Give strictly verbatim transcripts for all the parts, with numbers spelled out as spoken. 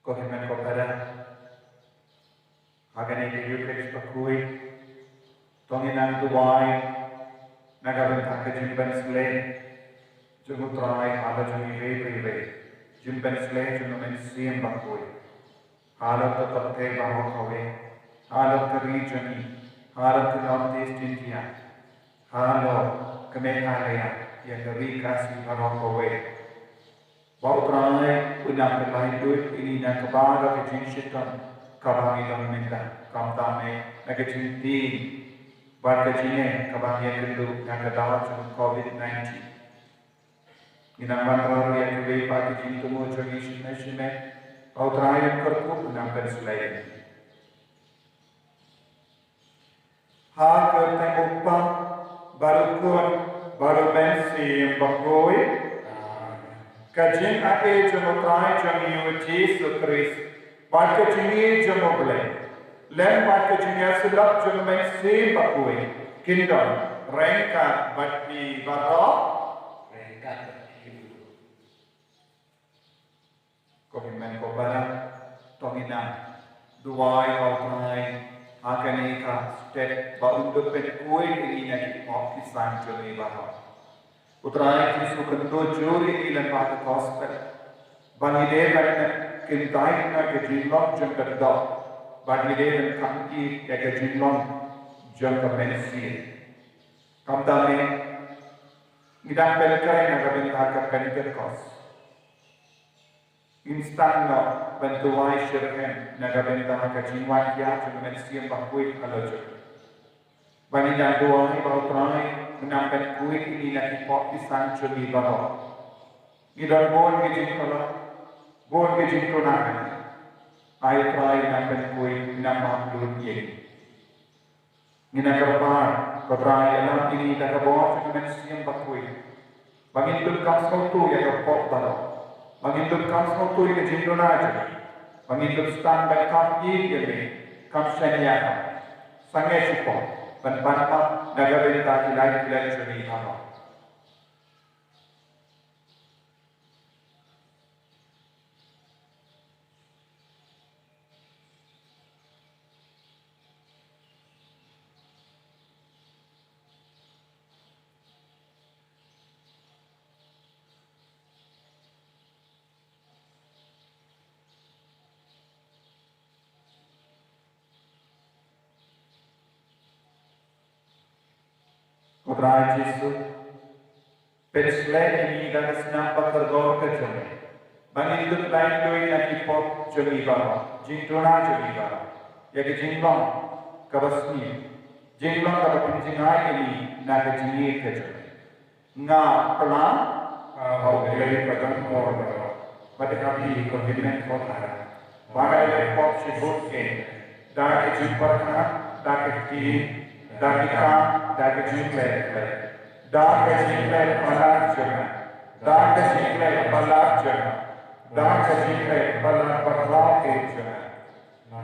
Ko hynmen ko para, ha kane ka Eucharist bakhuid, to ngin nang duwai na ka bynta ka jingpynsleh jong U Trai ha la jong iwei pa iwei, jingpynsleh jong U Mynsiem Bakhuid. Halor ka pyrthei baroh kawei, halor ka ri jong ngi, halor ka North East India, halor ka Meghalaya, ïa ka ri Khasi baroh kawei. Ba U Trai un nang pynlait lut ïa ngi na ka baroh ka jingshitom kaba ngi don mynta, khamtam eh na ka jingtieng bad ka jingeh kaba ngi ïakynduh na ka daw jong Covid nineteen. Ngi nang wanrah ruh ïa kiwei pat ki jingthmu jong ngi shane shane, ba U Trai un kyrkhu, un nang pynsleh ïa ngi. Ha ka kyrteng U Kpa bad U Khun bad U Mynsiem Bakhuid. Ka jingaiei jong U Trai jong ngi U Jisu Khrist, bad ka jingïeit jong U Blei, lem bad ka jingïasyllok jong U Mynsiem Bakhuid, kin don ryngkat bad phi baroh. Ryngkat bad phi. Ko hynmen ko para, to ngin nang duwai ha U Trai ha kane ka step ba un da pynkhuid ïa ngi na ki pop ki san jong ngi baroh. U Trai Jisu, kyntu jur ïa ngi lyngba ka gospel ba ngi dei ban kyntait na ka jinglong jong ka doh, ba ngi dei ban kham ïeit ïa ka jinglong jong ka mynsiem. Khamtam eh ngi dang pynkhreh na ka bynta ka Pentekost. Ngin sdang noh ban duwai shitrhem na ka bynta ka jingwan jia jong U Mynsiem Bakhuid halor jong ngi. Ba ngin nang duwai ba U Trai un nang pynkhuid ïa ngi na ki pop ki san jong ngi baroh. Ngi don bun ki jingthoh, bun ki jingtuna. Ai U Trai un nang pynkhuid, un nang map lut ïa ngi. Ngi nang kyrpad, ko Trai, ïalam ïa ngi da ka bor jong U Mynsiem Bakhuid, ba ngin donkam sngewthuh ïa ka pop baroh, ba ngin donkam sngewthuh ïa ka jingduna jong ngi, ba ngin don sdang ban kham ïeit ïa me, kham shaniah, sangeh shipor ban pan map na ka bynta ki lait ki lait jong ngi baroh. Ko Trai Jisu, pynsleh ïa ngi da ka snam bakordor ka jong me, ba ngin dup laitluid na ki pop jong ngi baroh, jingduna jong ngi baroh, ïa ka jinglong kaba sniew, jinglong kaba pynjngai ïa ngi na ka jingïeit ka jong me. Nga pla ha U Blei ba donbor baroh, bad ha phi ko hynmen ko para, ba nga ïaleh pop shibun kein, da ka jingpyrkhat, da ka ktien, da ki kam, da ka jingleh kleh, da ka jingleh palat jong nga, da ka jingleh palat jong nga, da ka jingleh palat baroh kein jong nga.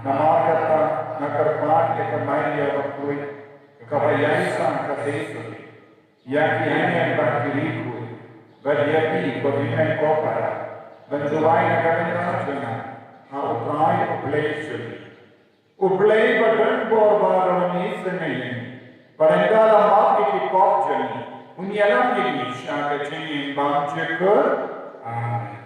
Namar kata nga kyrpad ïa ka Maria bakhuid, kaba ïaisha ka dei suri, ïa ki angel bad ki riewkhuid, bad ïa phi ko hynmen ko para, ban duwai na ka bynta jong nga ha U Trai U Blei jong ngi. U Blei ba don bor baroh un isynei ïa ngi, bad un da la map ïa ki pop jong ngi, un ïalam ïa ngi sha ka jingim bymjukut. Amen.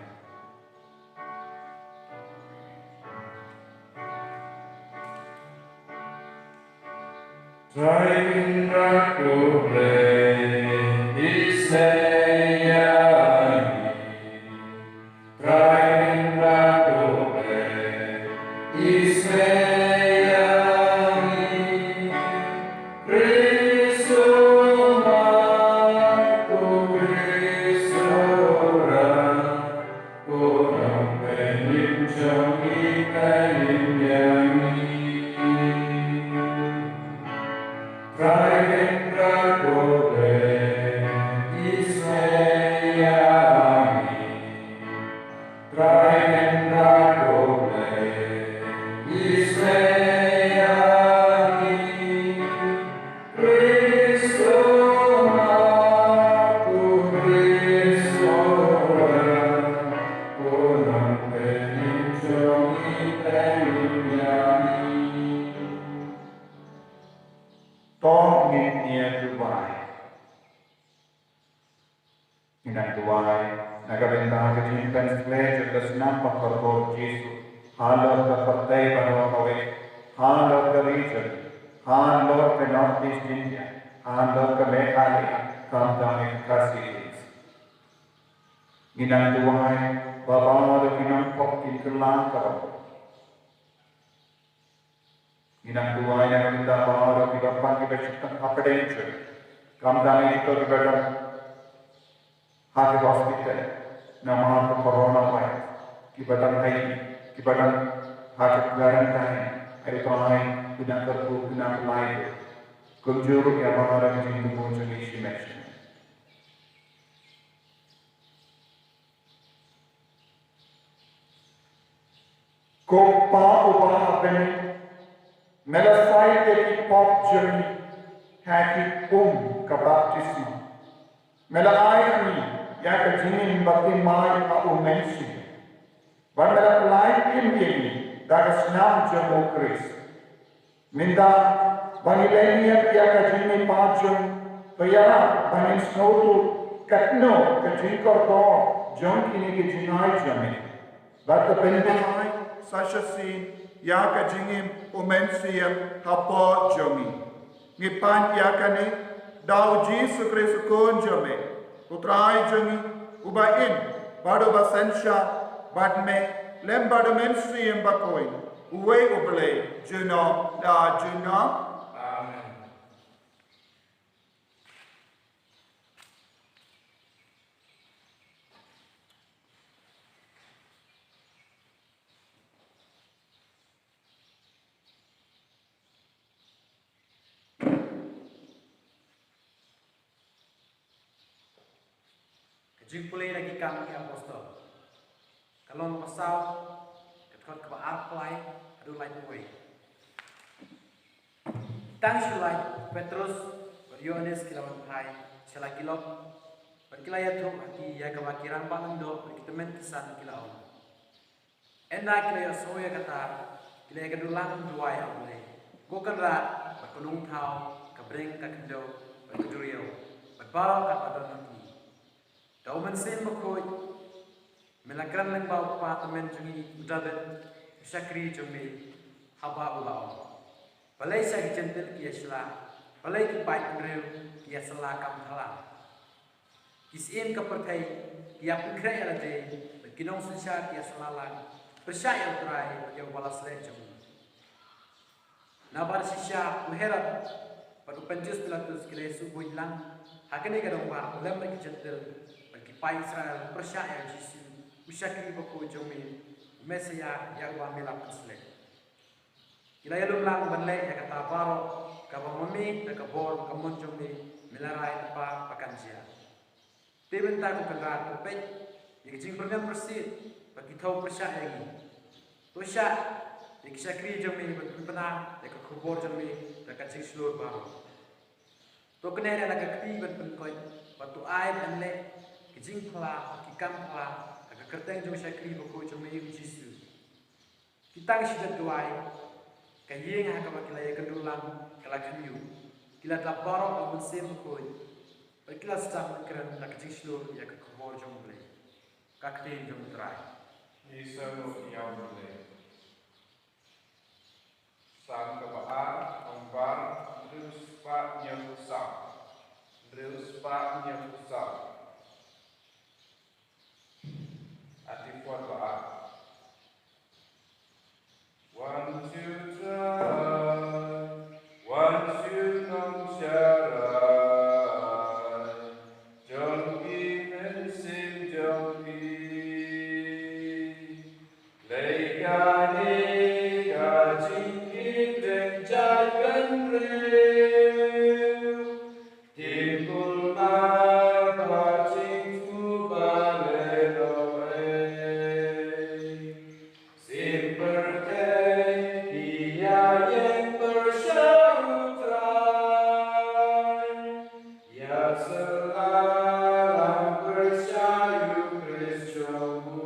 Trai Kynrad ko Blei, isynei ïa ngi. Trai Kynrad ko Blei, isynei ïa ngi. Khrist u mat, ko Khrist u rat, ko nongpynim jong ngi, pynim ïa ngi. Trai Kynrad ko Blei, isynei ïa ngi. Trai Kynrad ko Blei, isynei ïa ngi. Khrist u mat, ko Khrist u rat, ko nongpynim jong ngi, pynim ïa ngi. To ngin ïa duwai. Ngi nang duwai na ka bynta ka jingpynshlur jong ka snam ba kordor Jisu halor ka pyrthei baroh kawei, halor ka region, halor ka North East India, halor ka Meghalaya, khamtam ïa ka Khasi Hills. Ngi nang duwai ba baroh ki nongpop kin kylla ka bor. Ngi nang duwai na ka bynta baroh kiba pang, kiba shah tang hapdeng jong, khamtam ïa kito kiba don ha ki hospital namar ka coronavirus, kiba don ha, kiba don ha ka quarantine. Ai Trai, pynïaid kyrkhu, pynïaid pynlait, kumjuh ruh ïa baroh ki jingthmu jong ngi shimet shimet. Ko Pa uba ha bneng, me la said ïa ki pop jong ngi ha ki um ka baptisma. Me la ai ha ngi ïa ka jingim bathymmai ha U Mynsiem. Bad me la pyllait im ïa ngi da ka snam jong U Khrist. Mynta ba ngi leit ïa ka jingmihpat jong, to ïarap ba ngin sngewthuh katno ka jingkordor jong kine ki jingai jong me. Bad to pynbeit sa shisien ïa ka jingim U Mynsiem hapoh jong ngi. Ngi pan ïa kane da U Jisu Khrist U Khun jong me, U Trai jong ngi, uba im bad uba synshar bad me lem bad U Mynsiem Bakhuid, uwei U Blei, junom la junom. Amen. Ka jingpule na Ki Kam ki Apostol, ka lynnong kaba saw, ka dkhot kaba arphew lai haduh laiphew wei. Tang shu lait, u Petros bad u Ïoannis ki la wan phai sha la ki lok, bad ki la ïathuh ha ki ïa kaba ki rangbah lyngdoh bad ki tymmen ki san ki la ong. Ynda ki la ïohsngew ïa kata, ki la ïakynduh lang duwai ha U Blei. Ko Kynrad bad ko Nongthaw ka bneng, ka khyndew bad ka duriaw, bad baroh katba don ha ki. Da U Mynsiem Bakhuid, me la kren lyngba u kpa tymmen jong ngi u Dabid, u shakri jong me, haba u la ong: Balei sha ki Jentil ki ïa shylla, balei ki paid bynriew ki ïa shylla kam thala? Ki syiem ka pyrthei ki ïa pynkhreh ïa lade, bad ki nongsynshar ki ïa shylla lang. Pyrshah ïa U Trai bad ïa uba la sleh jong ngi. Naba shisha u Herod bad u Pontius Pilatus ki la ïasuh buit lang ha kane ka dongbah lem bad ki Jentil bad ki paid Israel, pyrshah ïa U Jisu, u shakri bakhuid jong me, u Messaïah ïa uba me la pynsleh. Ki la ïalum lang ban leh ïa kata baroh kaba ma me da ka bor ka mon jong me me la rai lypa ba kan jia. Te mynta ko Kynrad, to peit ïa ka jingpyrnem pyrshit ba ki thew pyrshah ïa ngi. To shah ïa ki shakri jong me ban pynbna ïa ka khubor jong me da ka jingshlur baroh. To kynnoh ïa la ka kti ban pynkoit, bad to ai ban leh ki jingphla, ki kam phla ha ka kyrteng jong u shakri bakhuid jong me u Jisu. Ki tang shu da duwai, Ka ïing ha kaba ki la ïakynduh lang ka la khynñiuh. Ki la dap baroh ha u Mynsiem Bakhuid bad ki la sdang ban kren da ka jingshlur ïa ka khubor jong U Blei. Ka ktien jong U Trai. Ngi sngewnguh ïa U Blei. Salm kaba ar, Nongbar hynriew spah hynñiew phew saw. Hynriew spah hynñiew phew saw. Ati phot ba ar. Wan shu Trai, wan shu Nongsharai jong ki mynsiem jong ki. Lei kane ka jingkit lynjat hynriew, tim kulmar bad jingthuh ba lehnohei. Shim pyrthei ki ïaïeng pyrshah U Trai, ïasylla lang pyrshah ïa U Khrist jong u.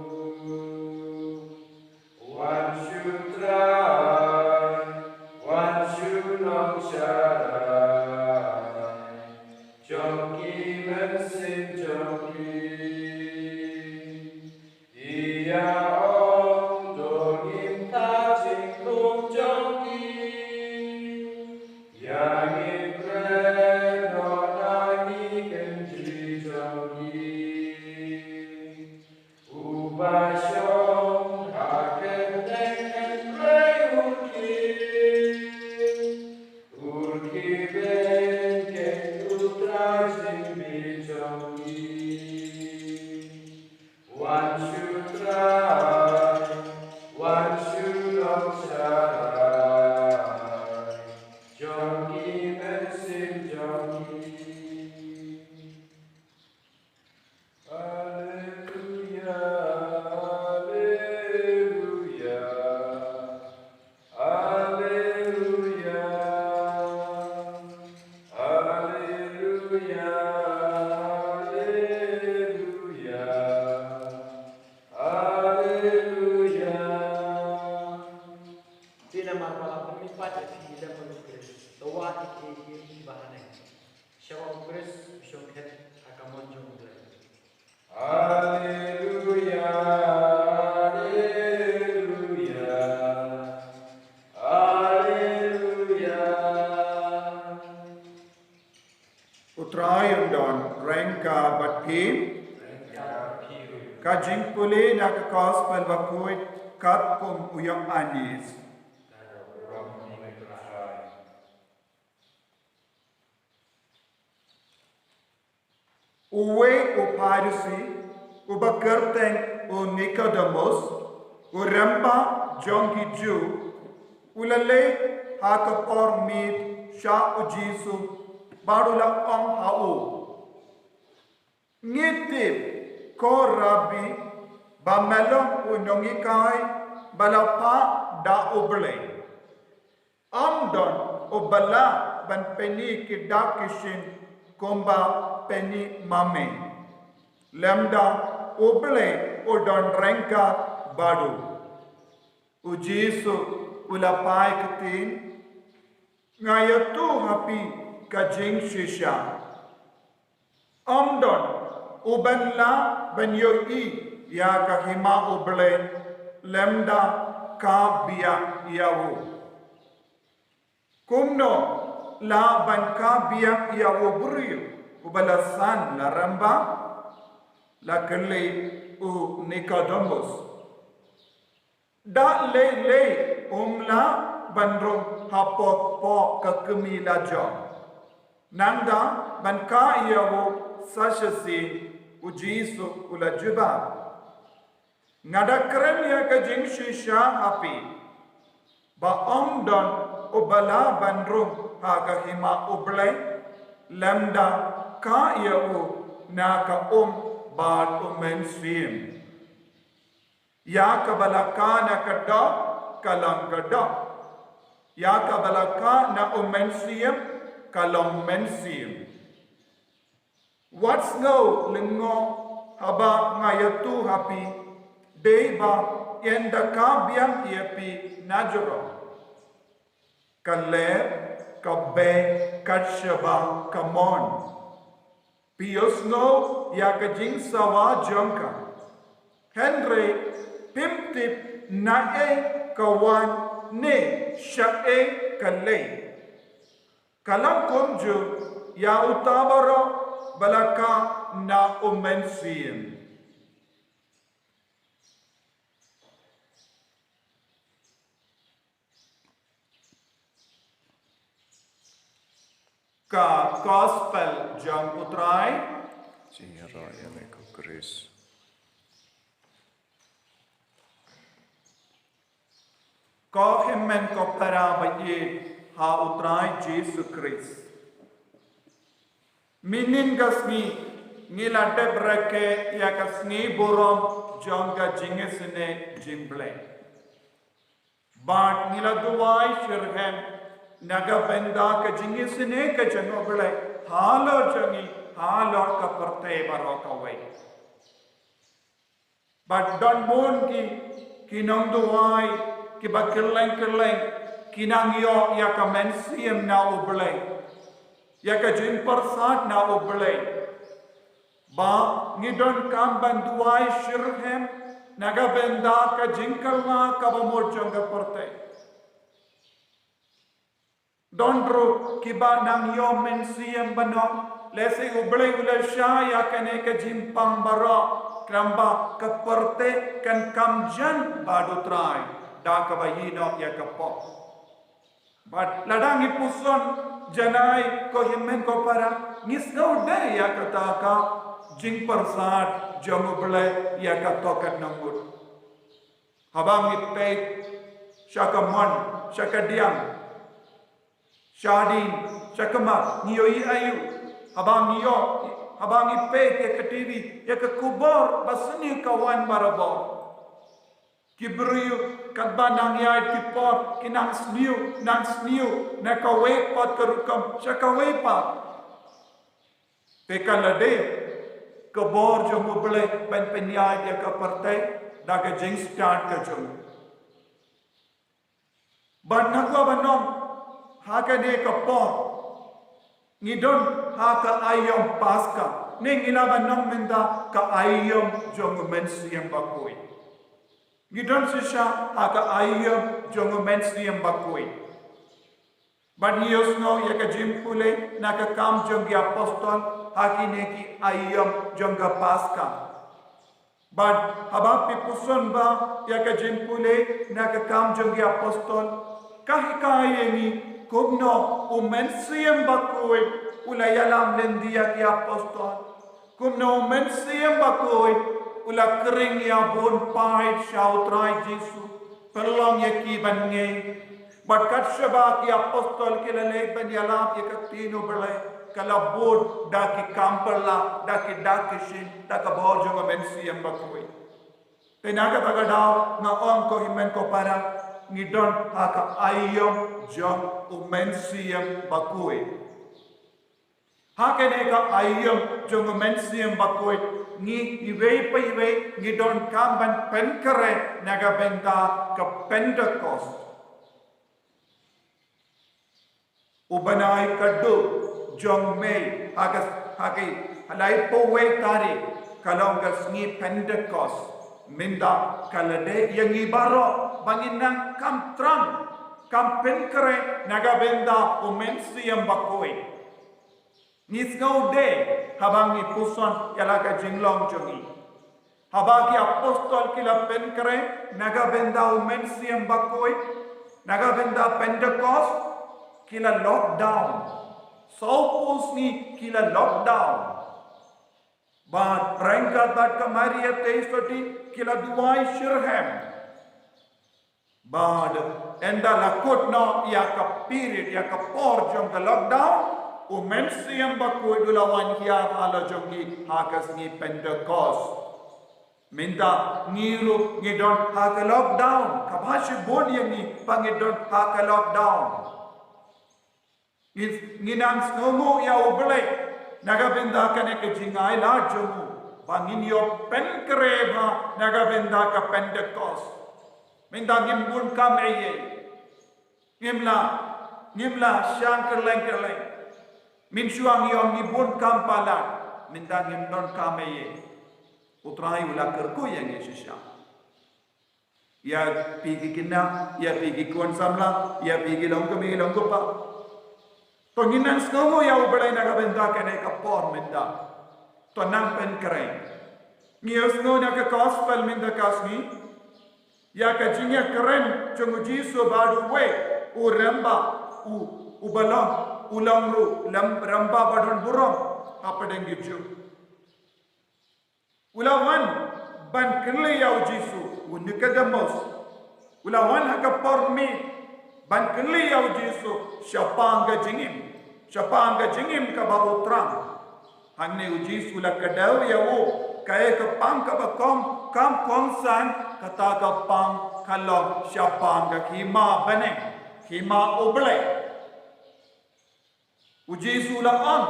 Wan shu Trai, wan shu Nongsharai jong ki mynsiem jong ki. Ïa ong to ngim thah jingkhum jong ki, ïa ngim kren noh na ki kynjri jong ki. Uba shong ha kyndeng hynrei urkiw, urkiw beiñ ken U Trai jingbit jong ngi. Wan shu Trai, wan shu Nongsharai jong ki mynsiem jong ngi. Alleluia, alleluia, alleluia, alleluia, alleluia, alleluia. Te namar ba la pynmihpat ïa phi lem bad U Khrist, to wad ïa kiei kiei ba haneng. Sha ba U Khrist u shong khet ha ka mon jong U Blei. Alleluia, alleluia, alleluia. U Trai un don ryngkat bad phi. Ka jingpule na ka Gospel Bakhuid katkum u Ïoannis. Uwei u Pharisi uba kyrteng u Nikodemus, u rymba jong ki Jiw, u la leit ha ka por miet sha u Jisu bad u la ong ha u, ngi tip, ko Rabbi, ba me long u nonghikai ba la phah da U Blei. Ym don uba lah ban pyni ki dak ki shin kumba pyni ma me, lymda U Blei u don ryngkat bad u. U Jisu u la phai ktien, nga ïathuh ha phi ka jingshisha, ym don uban lah ban ïohi ïa ka hima U Blei lymda ka biang ïa u. Kumno lah ban ka biang ïa u briew uba la san la rymba? La kylli u Nikodemus. Da lei lei um lah ban rung hapoh poh ka kmie lajong, nangta ban kah ïa u sa shisien. U Jisu u la jubab, nga da kren ïa ka jingshisha ha phi, ba ym don uba lah ban rung ha ka hima U Blei lymda kah ïa u na ka um bad U Mynsiem. Ïa kaba la kah na ka doh ka long ka doh, ïa kaba la kah na U Mynsiem ka long mynsiem. Wat sngew lyngngoh haba nga ïathuh ha phi, dei ba yn da kah biang ïa phi na jrong. Ka ler, ka bei, kat shaba ka mon. Phi ïohsngew ïa ka jingsawa jong ka. Hynrei phim tip naei ka wan ne shaei ka leit. Ka long kumjuh ïa uta baroh ba la kah na u Mynsiem. Ka Gospel jong u Trai. Jingïaroh ïa me ko Khrist. Ko hynmen ko para ba ïeit ha u Trai Jisu Khrist. Mynhynnin ka sngi ngi la dep rakhe ïa ka sngi burom jong ka jingisynei jong U Blei. Bad ngi la duwai shitrhem na ka bynta ka jingisynei ka jong U Blei halor jong ngi, halor ka pyrthei baroh kawei. Bad don bun ki, ki nongduwai kiba kylleng kylleng ki nang ïoh ïa ka mynsiem na U Blei, ïa ka jingpyrsad na U Blei. Ba ngi donkam ban duwai shitrhem na ka bynta ka jingkylla kaba mut jong ka pyrthei. Don ruh kiba nang ïoh mynsiem ba noh, lehse U Blei u la shah ïa kane ka jingpang baroh, khlem ba ka pyrthei kan kam jan bad u Trai da kaba ïehnoh ïa ka pop. Bad lada ngi puson janai, ko hynmen ko para, ngi sngew de ïa kata ka jingpyrsad jong U Blei ïa kato ka nongbud. Haba ngi peit sha ka mon, sha ka diang, sha dien, sha ka mar, ngi ïohi aïu? Haba ngi ïoh, haba ngi peit ïa ka T V, ïa ka khubor ba sniew ka wan barabor. Ki briew katba nang ïaid ki por, ki nang sniew, nang sniew na kawei pat ka rukom sha kawei pat. Te ka la dei ka bor jong U Blei ban pynïaid ïa ka pyrthei da ka jingstad ka jong u. Bad na kaba nyngkong, ha kane ka por ngi don ha ka aïom Paska, ne ngi lah ban ong mynta ka aïom jong u Mynsiem Bakhuid. Ngi don shisha ha ka aïom jong u Mynsiem Bakhuid. Bad ngi ïohsngew ïa ka jingpule na Ki Kam jong ki Apostol ha kine ki aïom jong ka Paska. Bad haba phi puson bha ïa ka jingpule na Ki Kam jong ki Apostol, ka hikai ïa ngi kumno u Mynsiem Bakhuid u la ïalam lynti ïa ki Apostol. Kumno u Mynsiem Bakhuid u la khring ïa bun paid sha u Trai Jisu, pynlong ïa ki ban ngeit. Bad kat shaba ki Apostol ki la leit ban ïalap ïa ka ktien U Blei, ka la bud da ki kam phylla, da ki dak ki shin, da ka bor jong u Mynsiem Bakhuid. Te na kata ka daw nga ong, ko hynmen ko para, ngi don ha ka aïom jong u Mynsiem Bakhuid. Ha kane ka aïom jong u Mynsiem Bakhuid, ngi iwei pa iwei ngi donkam ban pynkhreh na ka bynta ka Pentekost. U bnai ka duk jong Mei, ha ka, ha ki laiphew wei tarik ka long ka sngi Pentekost. Mynta ka la dei ïa ngi baroh ba ngin nang kham thrang, kham pynkhreh na ka bynta u Mynsiem Bakhuid. Ngi sngew de haba ngi puson ïa la ka jinglong jong ngi. Haba ki Apostol ki la pynkhreh na ka bynta u Mynsiem Bakhuid, na ka bynta Pentekost, ki la lockdown. Sawphew sngi ki la lockdown. Bad ryngkat bad ka Maria Theisotti ki la duwai shitrhem. Bad ynda la kut noh ïa ka period, ïa ka por jong ka lockdown, u Mynsiem Bakhuid u la wan hiar halor jong ngi ha ka sngi Pentekost. Mynta ngi ruh ngi don ha ka lockdown, kaba shibun ïa ngi ba ngi don ha ka lockdown. Ngi, ngi nang sngewnguh ïa U Blei na ka bynta kane ka jingai lad jong u ba ngin ïoh pynkhreh bha na ka bynta ka Pentekost. Mynta ngim bun kam ei ei. Ngim lah Ngim la shang kylleng kylleng. Mynshuwa ngi ong ngi bun kam palat. Mynta ngim don kam ei ei. U Trai u la kyrkhu ïa ngi shisha. Ïa phi ki khynnah, ïa phi ki khun samla, ïa phi ki long kmie long kpa. To ngin nang sngew ïa U Blei na ka bynta kane ka por mynta. To nang pynkhreh. Ngi ïohsngew na ka gospel mynta ka sngi ïa ka jingïakren jong U Jisu bad uwei u rangbah, u, uba long, u long ruh rangbah ba don burom hapdeng ki Jiw. U la wan ban kylli ïa U Jisu, u Nikodemus. U la wan ha ka por miet ban kylli ïa U Jisu shaphang ka jingim, shaphang ka jingim kaba u thrang. Hangne U Jisu u la kdew ïa u, kaei ka pang kaba kong, kam kongsan, kata ka pang ka long shaphang ka hima bneng, hima U Blei. U Jisu u la ong,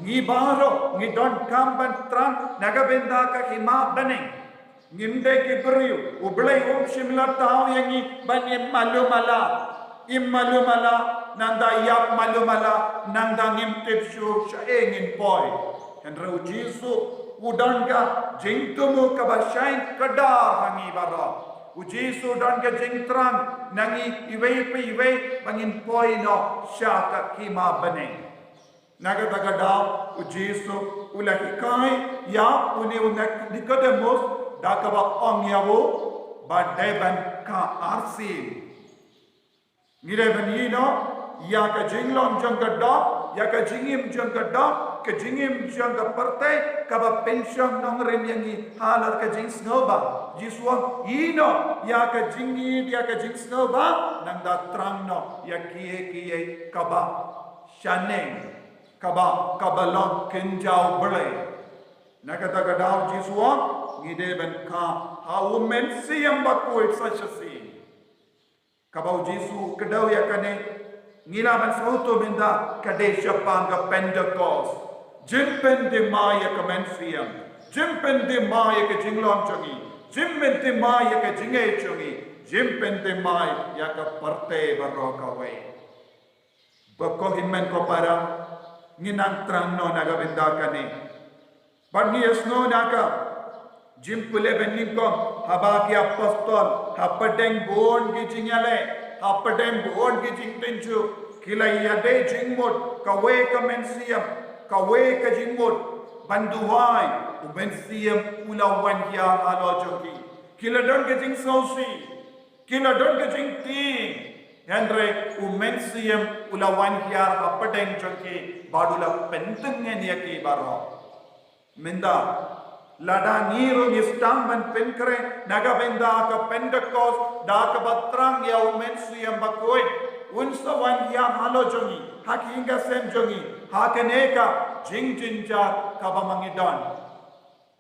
ngi baroh ngi donkam ban thrang na ka bynta ka hima bneng. Ngim dei ki briew, U Blei um shym la thaw ïa ngi ban im malu mala. Im malu mala, nangta ïap malu mala, nangta ngim tip shuh shaei ngin poi. Hynrei U Jisu u don ka jingthmu kaba shai kdar ha ngi baroh. U Jisu u don ka jingthrang na ngi iwei pa iwei ba ngin poi noh sha ka hima bneng. Na kata ka daw U Jisu u la hikai ïa une u Nik-, Nikodemus da kaba ong ïa u, ba dei ban kha arsien. Ngi dei ban ïehnoh ïa ka jinglong jong ka doh, ïa ka jingim jong ka doh, ka jingim jong ka pyrthei kaba pynshong nongrim ïa ngi halor ka jingsngewbha. Jisu u ong ïehnoh ïa ka jingïeit, ïa ka jingsngewbha, nangta thrang noh ïa kiei kiei kaba shaneng, kaba, kaba long kynja U Blei. Na kata ka daw Jisu u ong ngi dei ban kha ha U Mynsiem Bakhuid sa shisien. Kaba U Jisu u kdew ïa kane, ngi lah ban sngewthuh mynta ka dei shaphang ka Pentekost. Jingpynthymmai ïa ka mynsiem, jingpynthymmai ïa ka jinglong jong ngi, jingpynthymmai ïa ka jingngeit jong ngi, jingpynthymmai ïa ka pyrthei baroh kawei. Ba ko hynmen ko para, ngin nang thrang noh na ka bynta kane. Bad ngi ïohsngew na ka jingpule ba nyngkong, haba ki apostol hapdeng bun ki jingïaleh, hapdeng bun ki jingtynjuh, ki la ïadei jingmut, kawei ka mynsiem, kawei ka jingmut, ban duwai, U Mynsiem u la wan hiar halor jong ki. Ki la don ka jingsngewsih, ki la don ka jingtieng, hynrei U Mynsiem u la wan hiar hapdeng jong ki bad u la pyntngen ïa ki baroh. Mynta lada ngi ruh ngi sdang ban pynkhreh na ka bynta ka Pentekost da kaba thrang ïa U Mynsiem Bakhuid, un sa wan hiar halor jong ngi, ha ka ïing ka sem jong ngi, ha kane ka jingjynjar kaba ma ngi don.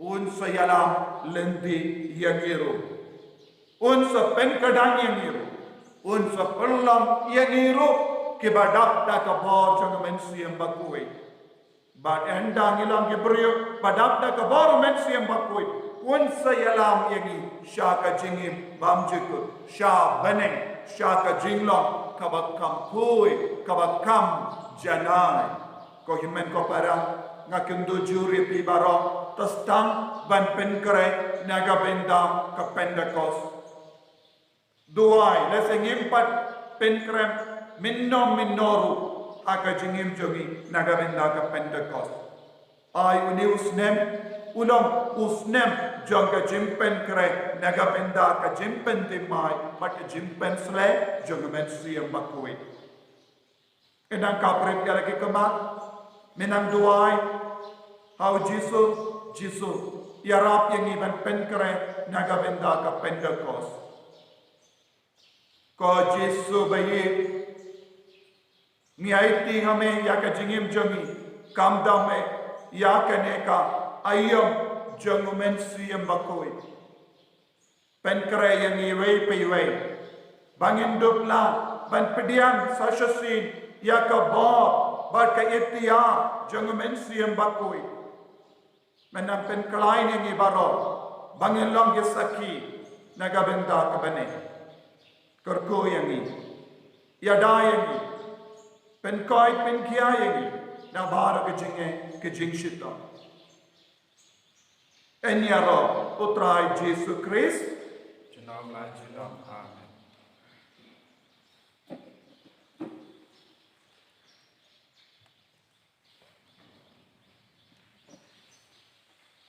Un sa ïalam lynti ïa ngi ruh. Un sa pynkdang ïa ngi ruh. Un sa pynlong ïa ngi ruh kiba dap da ka bor jong U Mynsiem Bakhuid. Bad ynda ngi long ki briew ba dap da ka bor U Mynsiem Bakhuid, un sa ïalam ïa ngi sha ka jingim bymjukut, sha bneng, sha ka jinglong kaba kham khuid, kaba kham janai. Ko hynmen ko para, nga kyntu jur ïa phi baroh, to sdang ban pynkhreh na ka bynta ka Pentekost. Duwai, lehse ngim pat pynkhreh mynno mynno ruh ha ka jingim jong ngi na ka bynta ka Pentekost. Ai une u snem u long u snem jong ka jingpynkhreh na ka bynta ka jingpynthymmai bad ka jingpynsleh jong U Mynsiem Bakhuid. Ngin nang khaprit ïa la ki khmat, ngin nang duwai ha U Jisu, Jisu, ïarap ïa ngi ban pynkhreh na ka bynta ka Pentekost. Ko Jisu ba ïeit, ngi aiti ha me ïa ka jingim jong ngi, khamtam eh ïa kane ka aïom jong U Mynsiem Bakhuid. Pynkhreh ïa ngi iwei pa iwei ba ngin dup lah ban pdiang sa shisien ïa ka bor bad ka iktiar jong U Mynsiem Bakhuid. Ngin nang pynkhlaiñ ïa ngi baroh ba ngin long ki sakhi na ka bynta ka bneng. Kyrkhu ïa ngi, ïada ïa ngi, Pynkoit pynkhia ïa ngi na baroh ka jingngeit ka jingshitom. Yn ïaroh u Trai Jisu Khrist. Junom la junom. Amen.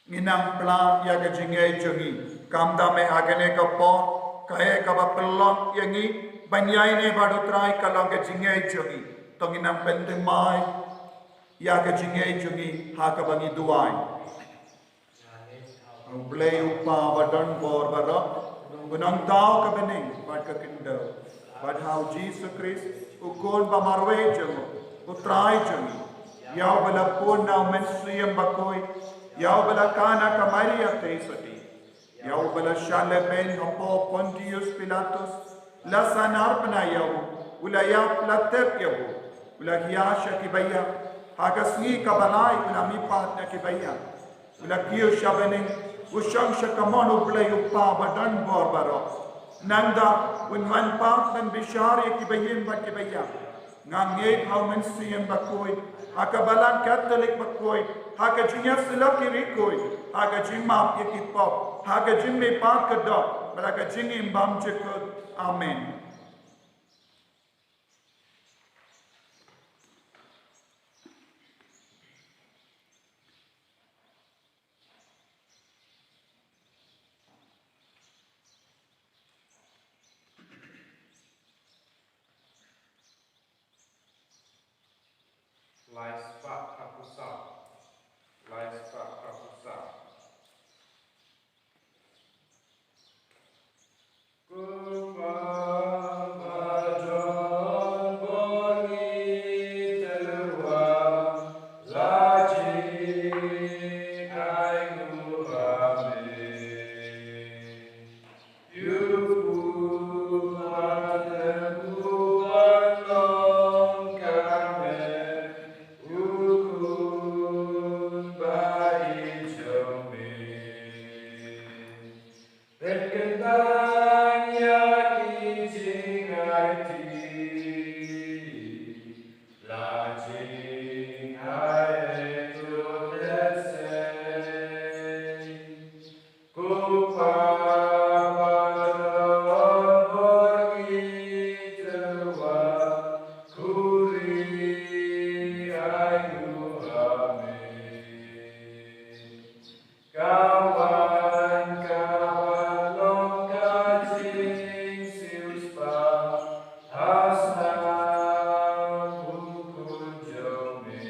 Ngin nang pla ïa ka jingngeit jong ngi. Kumta me ha kane ka por, kaei kaba pynlong ïa ngi ban ïaineh bad u Trai ka long ka jingngeit jong ngi. To ngin nang pynthymmai ïa ka jingngeit jong ngi ha kaba ngi duwai. U Blei u Kpa ba don bor baroh, u nongthaw ka bneng bad ka khyndew, bad ha u Jisu Khrist, u Khun ba marwei jong u, u Trai jong ngi, ïa uba la pun na u Mynsiem Bakhuid, ïa uba la kha na ka Maria Theisotti, ïa uba la shah lehbeiñ hapoh Pontius Pilatus, la sahnarphna ïa u, u la ïap, la tep ïa u, u la hiar sha ki baïap, ha ka sngi kaba lai u la mihpat na ki baïap, u la kiew sha bneng, u shong sha kamon u Blei u Kpa ba don bor baroh. Nangta un wan pat ban bishar ïa ki baïing bad ki baïap. Nga ngeit ha u Mynsiem Bakhuid, ha ka Balang Katholik bakhuid, ha ka jingïasyllok ki riewkhuid, ha ka jingmap ïa ki pop, ha ka jingmihpat ka doh, bad ha ka jingim bymjukut. Amen. Lai spah hapdeng saw. Lai spah hapdeng saw. Pynkyntang ïa ki jingaiti, la jingai to te sei. Ko Pa ba don bor, ngi tyrwa, khuri ïa u. Amen. Ka wan kaba long ka jingsiewspah, ha snem u Khun jong me.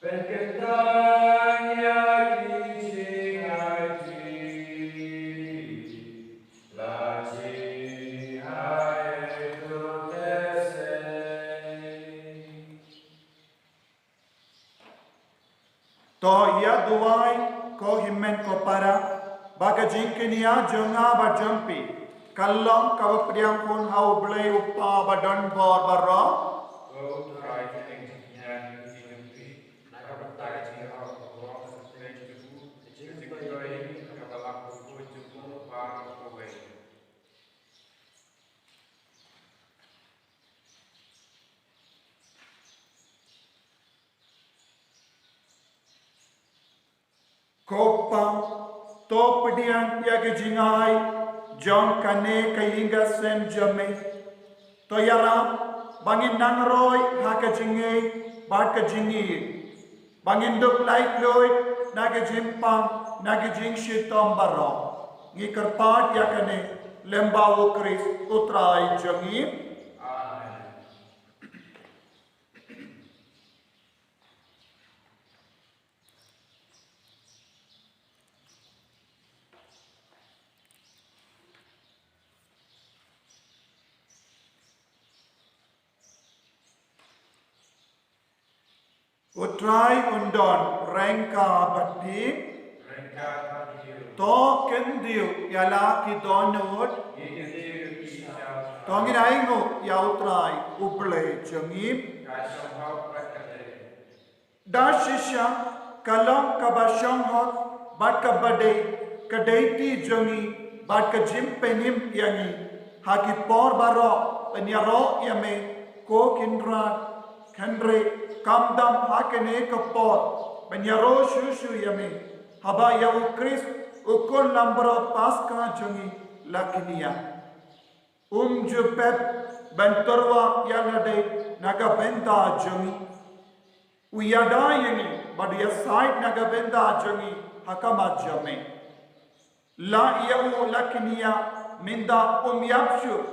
Pynkyntang ïa ki jingaiti, la jingai to te sei. To ïa duwai ko hynmen ko para, ba ka jingkñia jong nga bad jong phi kan long kaba pdiang khun ha U Blei U Kpa ba don bor baroh. Ko Trai, kñia ïa ngi jong phi na ka bynta ka jingrwai ka bor ka jong u, ka jingpynjah ïa ngi kaba la pynbeit jong u Kpa kawei. Ko Pa, to pdiang ïa ka jingai jong kane ka ïing ka sem jong me. To ïarap ba ngin nang roi ha ka jingngeit bad ka jingïeit, ba ngin dup laitluid na ka jingpang, na ka jingshitom baroh. Ngi kyrpad ïa kane lyngba U Khrist U Trai jong ngi. Amen. U Trai un don ryngkat bad phi. To kyntiew ïa la ki dohnud. To ngin ainguh ïa U Trai U Blei jong ngi. Da shisha ka long kaba shong hok bad kaba dei ka daiti jong ngi bad ka jingpynim ïa ngi ha ki por baroh ban ïaroh ïa me, Ko Kynrad, kynrad, kam dam ha kane ka por ban ïaroh shuh shuh ïa me, haba ïa U Khrist, U Khun Langbrot Paskha jong ngi, la kynriah. Um ju pep ban tyrwa ïa lade na ka bynta jong ngi. U ïada ïa ngi bad u ïasaid na ka bynta jong ngi ha khmat jong me. La ïa u la kynriah, mynta um ïap shuh.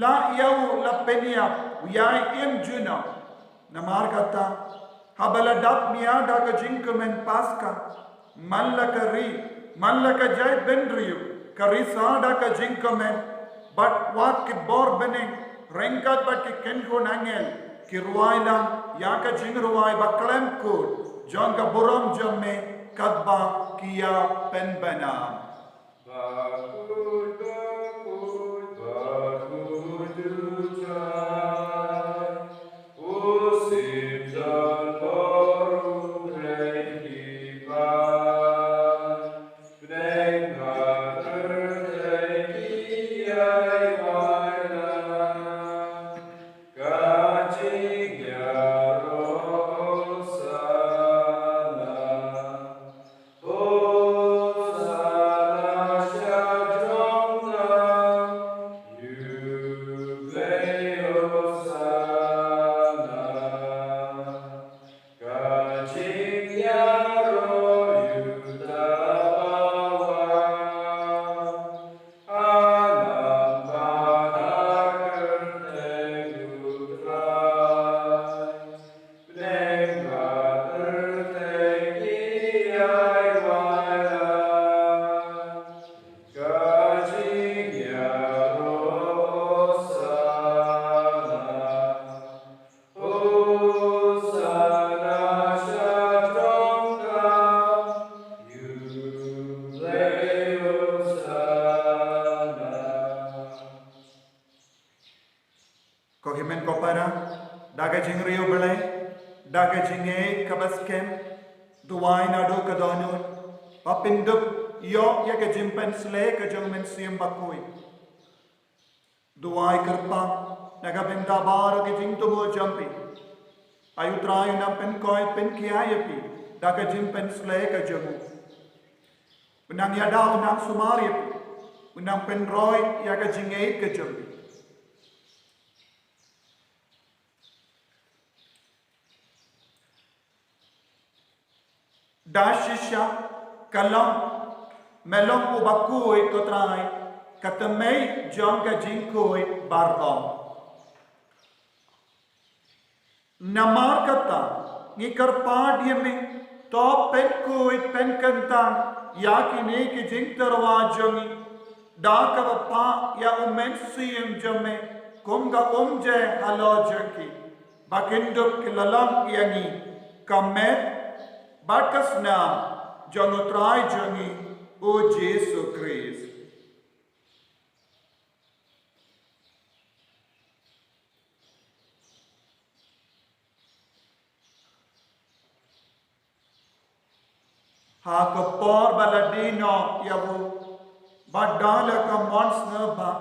La ïa u la pynïap, u ïai im junom. Namar kata, haba la dap mia da ka jingkmen Paskha, man la ka ri, man la ka jaitbynriew, ka risa da ka jingkmen, bad wat ki bor bneng, ryngkat bad ki kynhun angel, ki rwai lang ïa ka jingrwai ba khlem kut jong ka burom jong me, katba ki ïa pynbna. Ko hynmen ko para, da ka jingriewblei, da ka jingngeit kaba skhem, duwai naduh ka dohnud, ba pyndup ïoh ïa ka jingpynsleh ka jong U Mynsiem Bakhuid. Duwai kyrpang na ka bynta baroh ki jingthmu jong phi. Ai U Trai un nang pynkoit pynkhia ïa phi da ka jingpynsleh ka jong u. Un nang ïada, un nang sumar ïa phi, un nang pynroi ïa ka jingngeit ka jong phi. Da shisha ka long, me long uba khuid ko Trai, ka tymmen jong ka jingkhuid baroh. Namar kata, ngi kyrpad ïa me, to pynkhuid pynkyntang ïa kine ki jingtyrwa jong ngi, da kaba phah ïa U Mynsiem jong me kum ka umjai halor jong ki, ba kin dup ki la long ïa ngi ka met bad ka snam jong U Trai jong ngi U Jisu Khrist. Ha ka por ba la die noh ïa u, bad da la ka mon sngewbha,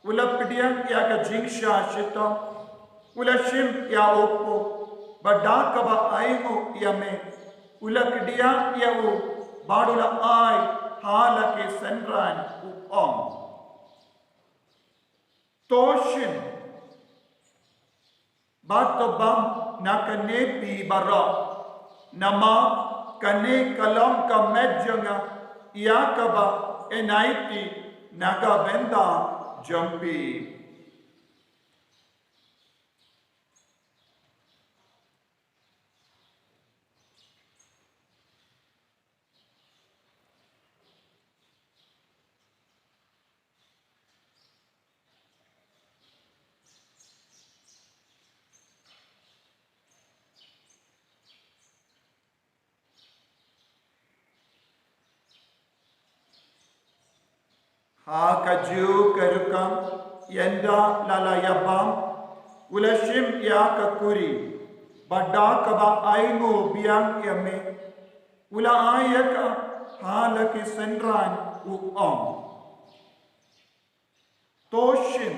u la pdiang ïa ka jingshah shitom, u la shim ïa u pop, bad da kaba ainguh ïa me, u la kdiah ïa u, bad u la ai ha la ki synran, u ong: To shin bad to bam na kane phi baroh, namar kane ka long ka met jong nga, ïa kaba yn aiti na ka bynta jong phi. Ha kajuh ka rukom, ynda la la ïabam, u la shim ïa ka kuri, bad da kaba ainguh biang ïa me, u la ai ïa ka ha la ki synran, u ong: To shin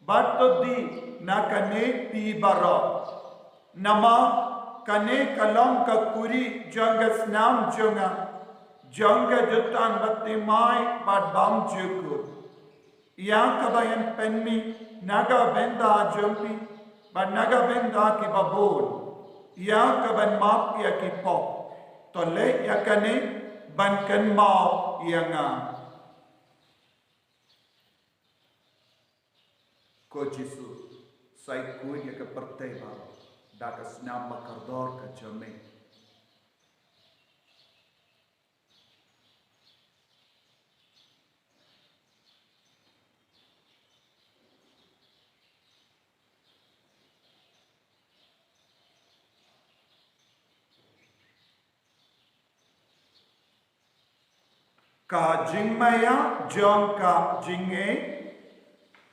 bad to die na kane phi baroh. Namar kane ka long ka kuri jong ka snam jong nga, jong ka jutang ba thymmai bad bymjukut, ïa kaban pynmih na ka bynta jong phi bad na ka bynta kiba bun, ïa kaban map ïa ki pop. To leh ïa kane ban kynmaw ïa nga. Ko Jisu, sa khuid ïa ka pyrthei baroh da ka snam ba kordor ka jong me. Ka jingmaïa jong ka jingngeit.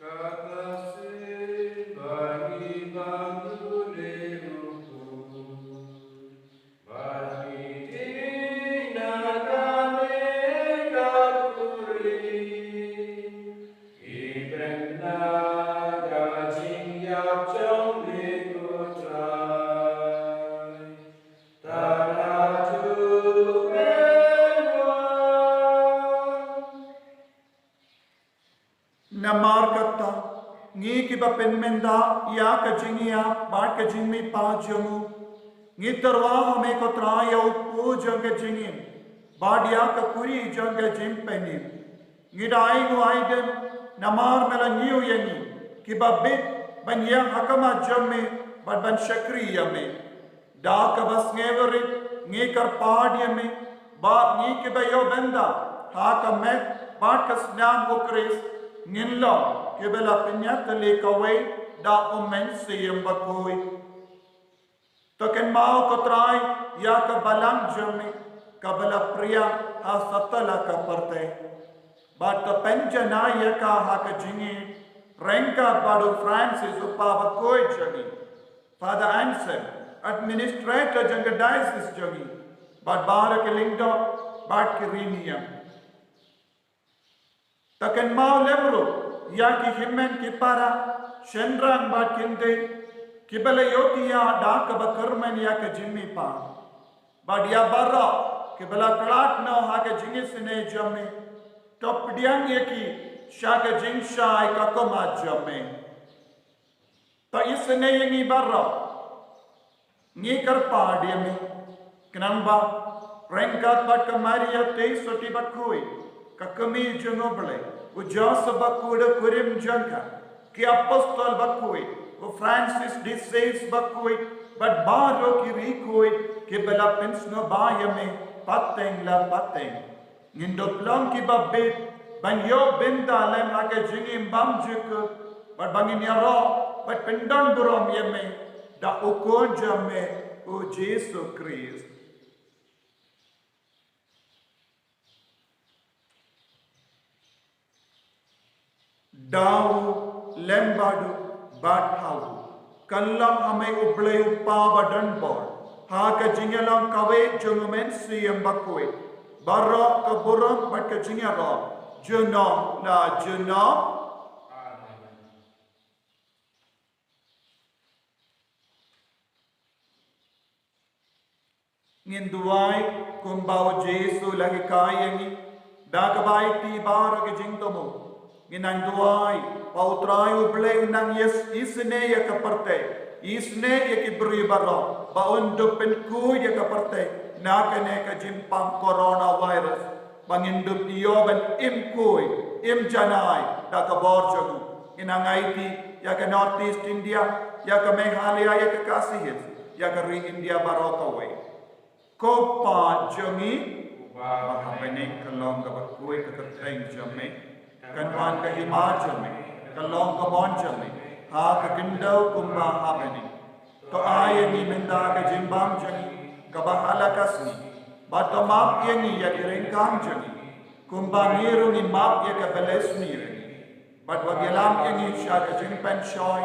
Kata shisha ba ngi bam dule u Trai, ba ngi dih na kane ka kuri, ki bynta ka jingïap jong me ko Trai. Namar kata, ngi kiba pynmynda ïa ka jingïap bad ka jingmihpat jong u, ngi tyrwa ha me ko Trai ïa u kpu jong ka jingim bad ïa ka kuri jong ka jingpynim. Ngi da ai nguh ai dem namar me la ñiew ïa ngi kiba bit ban ïeng ha khmat jong me bad ban shakri ïa me. Da kaba sngewrit ngi kyrpad ïa me ba ngi kiba ïoh bynta ha ka met bad ka snam u Khrist ngin long kiba la pynïatylli kawei da u Mynsiem Bakhuid. To kynmaw ko Trai ïa ka balang jong me kaba la pria ha satlak ka pyrthei, bad to pynjanai ïa ka ha ka jingïeit ryngkat bad u Francis u kpa bakhuid jong ngi, Father Anselm, administrator jong ka diocese jong ngi, bad baroh ki lyngdoh bad ki riewniam. To kynmaw lem ruh ïa ki hynmen ki para, shynrang bad khyndiat, kiba la ïohthiah da kaba kyrmen ïa ka jingmihpat, bad ïa baroh kiba la khlad noh ha ka jingisynei jong me. To pdiang ïa ki sha ka jingshai ka khmat jong me. To isynei ïa ngi baroh. Ngi kyrpad ïa me khnang ba ryngkat bad ka Maria Theisotti bakhuid, ka kmie jong u Blei, u Joseph bakhuid u kurim jong ka, ki apostol bakhuid, u Francis de Sales bakhuid, bad baroh ki riewkhuid kiba la pynsngewbha ïa me pateng la pateng, ngin dup long kiba bit ban ïoh bynta lem ha ka jingim bymjukut, bad ba ngin ïaroh bad pyndonburom ïa me da u Khun jong me u Jisu Khrist. Da u lem bad u bad ha u, kyllon ha me u Blei u Kpa badonbor, ha ka jingïalang kawei jong u Mynsiem Bakhuid, baroh ka burom bad ka jingïaroh junom la junom. Amen. Ngin duwai kumba u Jisu u la hikai ïa ngi, da kaba aiti baroh ki jingthmu. Ngin nang duwai ba u Trai u Blei un nang ïas isynei ïa ka pyrthei, isynei ïa ki briew baroh, ba un dup pynkhuid ïa ka pyrthei na kane ka jingpang coronavirus, ba ngin dup ïoh ban im khuid, im janai da ka bor jong u. Ngin nang aiti ïa ka North East India, ïa ka Meghalaya, ïa ka Khasi Hills, ïa ka ri India baroh kawei. Ko Kpa jong ngi ba ha bneng, ka long kaba khuid ka kyrteng jong me, kan wan ka hima jong me, ka long ka mon jong me ha ka khyndew kumba ha bneng. To ai ïa ngi mynta ka jingbam jong ngi kaba ha la ka sngi, bad to map ïa ngi ïa ki ryngkang jong ngi, kumba ngi ruh ngi map ïa kiba la sniew ïa ngi. Bad wat ïalam ïa ngi sha ka jingpynshoi,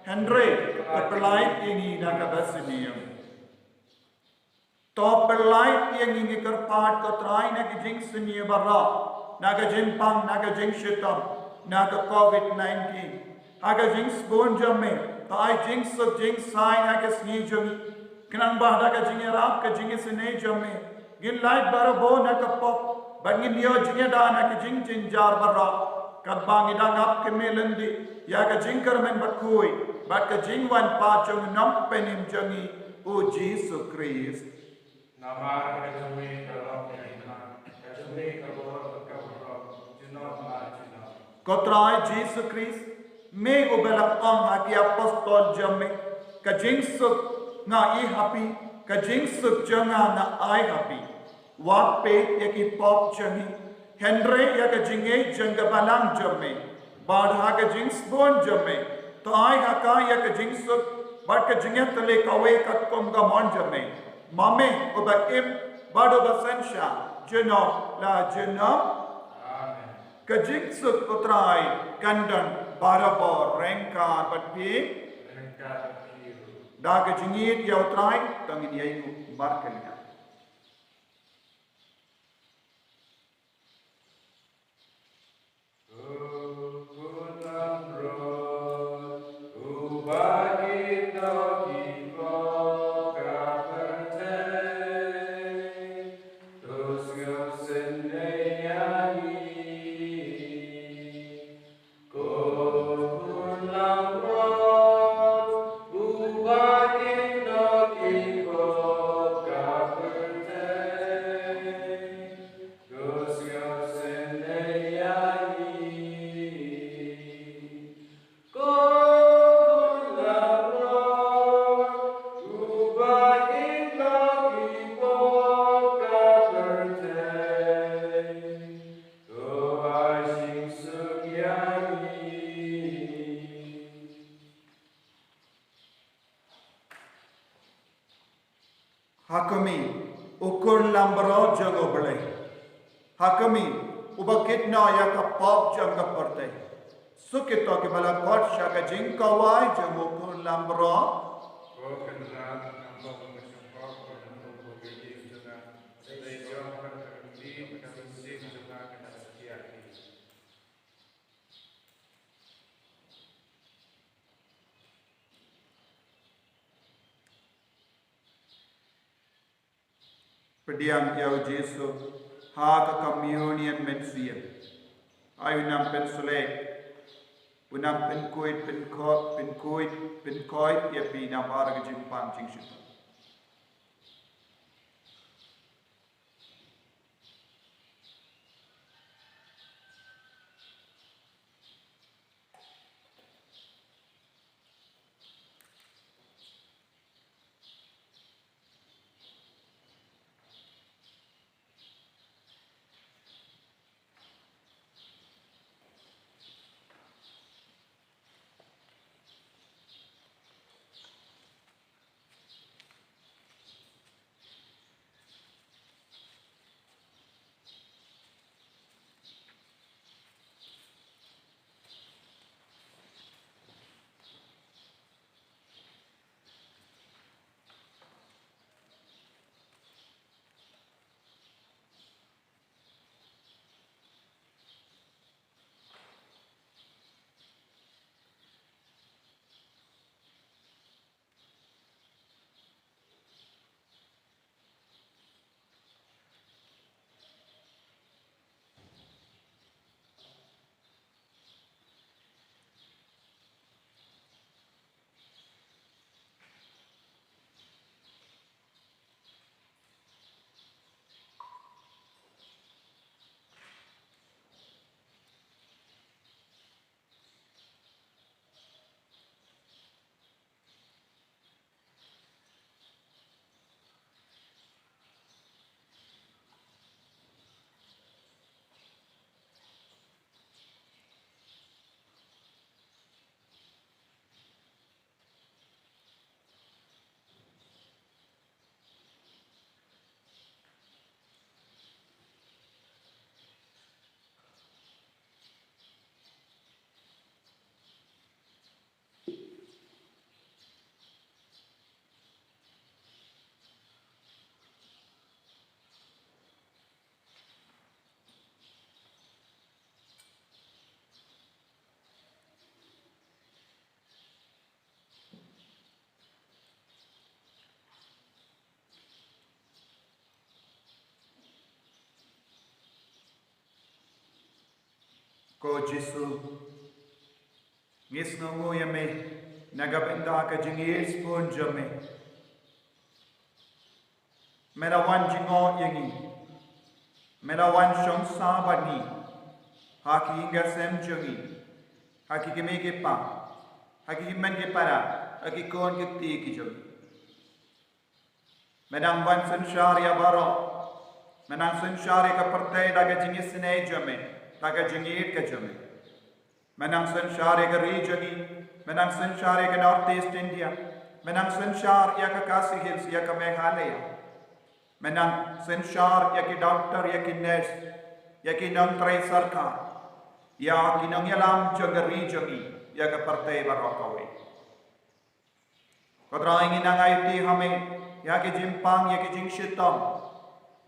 hynrei to pyllait ïa ngi na kaba sniew. To pyllait ïa ngi, ngi kyrpad ko Trai, na ki jingsniew baroh, na ka jingpang, na ka jingshitom, na ka covid nineteen. Ha ka jingsbun jong me, to ai jingsuk jingsaiñ ha ka sngi jong ngi. Khnang ba da ka jingïarap ka jingisynei jong me, ngin lait barabor na ka pop, bad ngin ïoh jingïada na ka jingjynjar baroh. Katba ngi dang ap kyrmen lynti ïa ka jingkyrmen bakhuid bad ka jingwan pat jong u Nongpynim jong ngi, u Jisu Khrist. Namar ka jong me ka long ka hima, ka jong me ka bor bad ka burom, junom la junom. Ko Trai Jisu Khrist, me uba la ong ha ki apostol jong me, ka jingsuk nga ai ha phi, ka jingsuk jong nga nga ai ha phi. Wat peit ïa ki pop jong ngi, hynrei ïa ka jingngeit jong ka balang jong me. Bad ha ka jingsbun jong me, to ai ha ka ïa ka jingsuk bad ka jingïatylli kawei katkum ka mon jong me. Ma me uba im bad uba synshar junom la junom. Amen. Ka jingsuk u Trai kan don barabor ryngkat bad phi. Ryngkat bad phi ruh. Da ka jingïeit ïa u Trai to ngin ïainguh markylliang. Ha khmih, u khun langbrot jong U Blei. Ha khmih, uba kit noh ïa ka pop jong ka pyrthei. Suk ïa kito kiba la khot sha ka jingkhawai jong u khun langbrot. Pdiang ïa u Jisu ha ka communion mynsiem. Ai u nang pynsleh, u nang pynkhuid, pynkhuid, pynkhuid, pynkhuid ïa phi namar ka jingpang jingshitoi. Ko Jisu, ngi sngewnguh ïa me na ka bynta ka jingïeit sbun jong me. Me la wan jngoh ïa ngi. Me la wan shong sah bad ngi ha ki ïing ki sem jong ngi, ha ki kmie ki kpa, ha ki hynmen ki para, ha ki khun ki kti ki jong ngi. Me dang wan synshar ïa baroh. Me dang synshar ïa ka pyrthei da ka jingisynei jong me, da ka jingïeit ka jong me. Me dang synshar ïa ka ri jong ngi. Me dang synshar ïa ka North East India. Me dang synshar ïa ka Khasi Hills, ïa ka Meghalaya. Me dang synshar ïa ki doktor, ïa ki nurse, ïa ki nongtrei sorkar, ïa ki nongïalam jong ka ri jong ngi, ïa ka pyrthei baroh kawei. Ko Trai, ngi nang aiti ha me ïa ki jingpang, ïa ki jingshitom.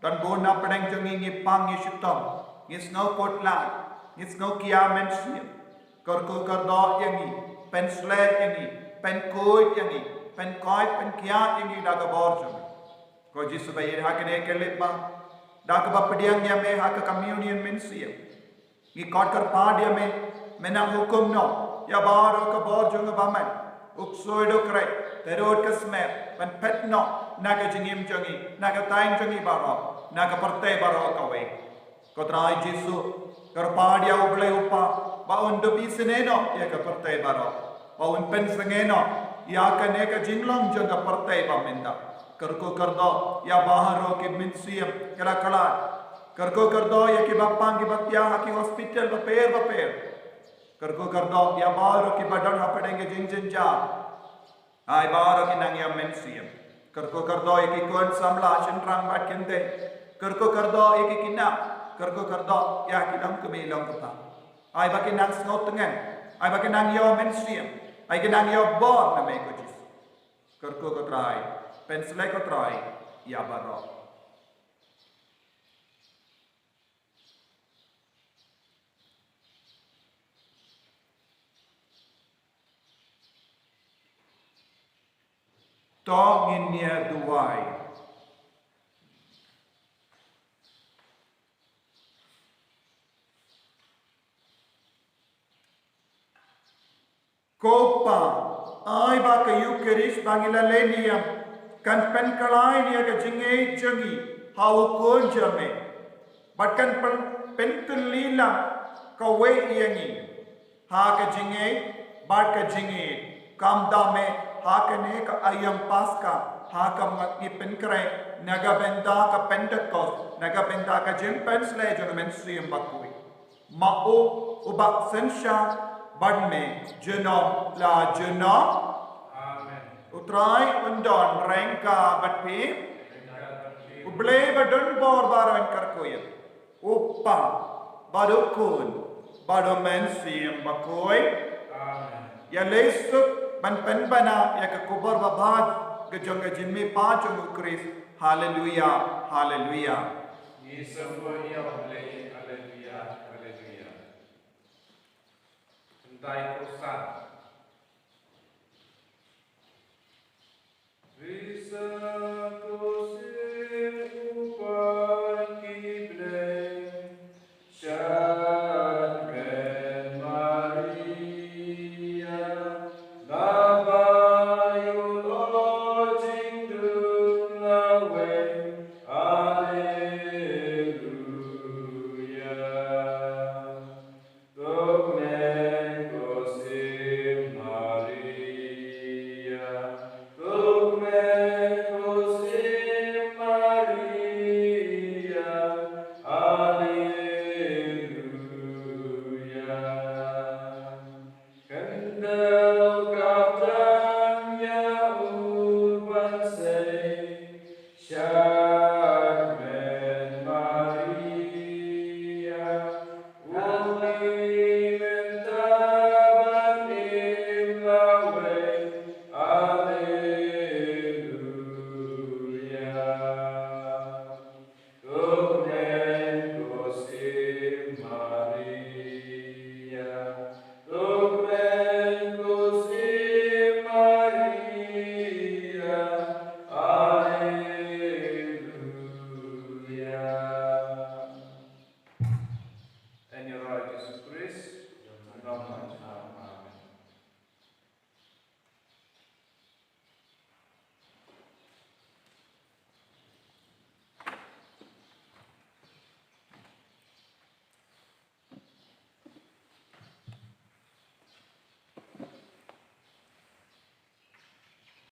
Don bun na pdeng jong ngi ngi pang, ngi shitom, ngi sngew khuslai, ngi sngew khia mynsiem. Kyrkhu kyrdoh ïa ngi, pynshlei ïa ngi, pynkhuid ïa ngi, pynkoit pynkhiah ïa ngi da ka bor jong me. Ko Jisu ba ïeit, ha kane ka lyngba, da kaba pdiang ïa me ha ka communion mynsiem, ngi khot kyrpad ïa me, me nang hukum noh ïa baroh ka bor jong u bymman, u ksuid u kreh, te rud ka smer, ban phet noh na ka jingim jong ngi, na ka thaiñ jong ngi baroh, na ka pyrthei baroh kawei. Ko Trai Jisu, kyrpad ïa U Blei U Kpa ba un dup isynei noh ïa ka pyrthei baroh, ba un pynsngew noh ïa kane ka jinglong jong ka pyrthei ba mynta. Kyrkhu kyrdoh ïa baroh ki mynsiem ki la khlad. Kyrkhu kyrdoh ïa kiba pang kiba thiah ha ki hospital bapher bapher. Kyrkhu kyrdoh ïa baroh kiba don hapdeng ka jingjynjar. Ai baroh ki nongïam mynsiem. Kyrkhu kyrdoh ïa ki khun samla shynrang bad kynthei. Kyrkhu kyrdoh ïa ki khynnah. Kyrkhu kyrdoh ïa ki longkmie longkpa. Ai ba ki nang sngewtngen. Ai ba ki nang ïoh mynsiem. Ai ki nang ïoh bor na me ko Jisu. Kyrkhu ko Trai. Pynshlei ko Trai ïa baroh. To ngin ïa duwai. Ko Pa, ai ba ka Eukharist ba ngi la leh niam kan pynkhlaiñ ïa ka jingïeit jong ngi ha u Khun jong me, bad kan pyn-, pynkylli lang kawei ïa ngi ha ka jingïeit bad ka jingïeit. Kumta me ha kane ka aïom Paska, ha ka ngi pynkhreh na ka bynta ka Pentekost, na ka bynta ka jingpynshlei jong u Mynsiem Bakhuid. Ma u uba synshar bad me junom la junom. Amen. U Trai un don ryngkat bad phi. U Blei ba don bor baroh un kyrkhu ïa phi. U Kpa bad u Khun bad u Mynsiem Bakhuid. Amen. Ïa leit suk ban pynbna ïa ka khubor babha ka jong ka jingmihpat jong u Khrist. Haleluia, haleluia. Ngi sngewbha ïa U Blei, haleluia, haleluia. Kyntai ko san.